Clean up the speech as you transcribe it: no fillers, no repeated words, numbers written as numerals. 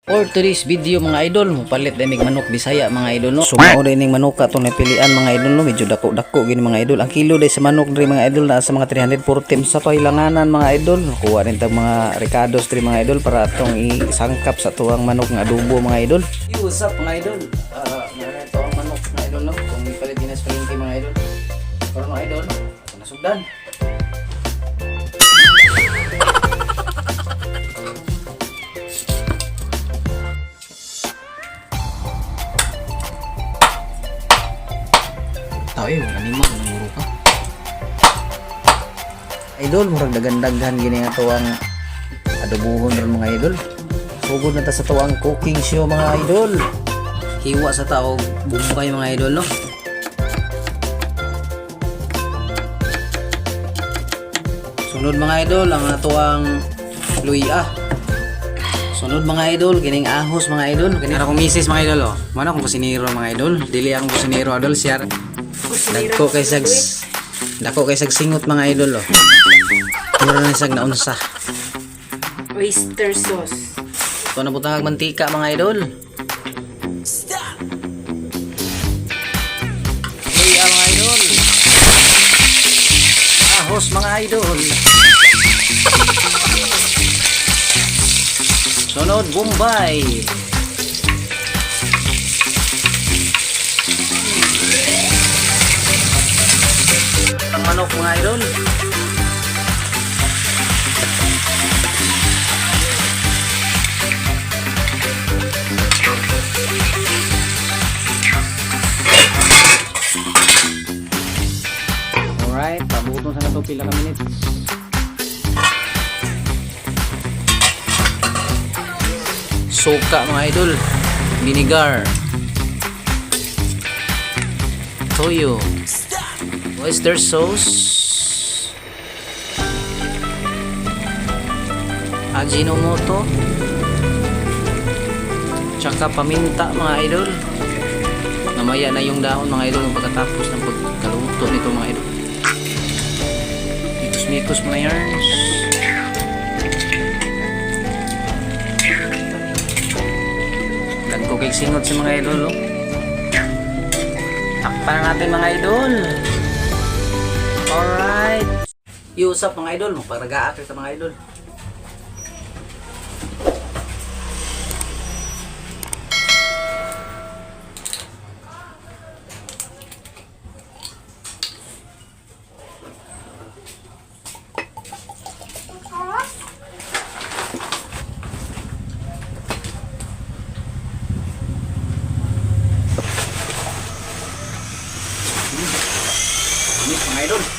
For today's video, mga idol, mupalit dahil mig manok Bisaya, mga idol, no. So mao din ning manok atong napilian, mga idol, no, medyo dako-dako gini, mga idol. Ang kilo day sa manok diri, mga idol, naa sa mga 340 sa to ilanganan, mga idol. Kuha rin tag mga rekados diri, mga idol, para atong isangkap sa tuang manok nga adobo, mga idol. Yo, what's up, mga idol? Ah, uh, ang manok, mga idol, no. Kung ipalit din sa palengke, mga idol. Pero mga idol, ato nasugdan. Tayo, animal nanguro ka. Idol, murag dagan-daghan gini nga tuwang adobohon ron, mga idol. Sugod na ta sa tuwang cooking show, mga idol. Hiwa sa tao Bombay, mga idol, no. Sunod, mga idol, ang atuang luya. Sunod, mga idol, kining ahos, mga idol. Kini akong misis, mga idol, oh. Mano akong kusinero, mga idol. Dili akong kusinero, idol siya. Dako kay sag singot, mga idol, oh. Mura na sag naunsa. Oyster sauce. Ito na butang ang mantika, mga idol. Luya, mga idol. Ahos, mga idol. Sunod, Bombay. Ang manok, mga idol. Alright, pabuton sa nato pila ka minutes. Suka, mga idol, vinegar, toyo, oyster sauce, ajinomoto, tsaka paminta, mga idol. Namaya na yung dahon, mga idol, pagkatapos ng pagkaluto nito, mga idol. Mikos-mikos mga yarns. Dagko kay singot sa mga idol, oh. Takpan na natin, mga idol. Alright. Yo, what's up, mga idol? Magparagaan kita, mga idol. Init, mga idol.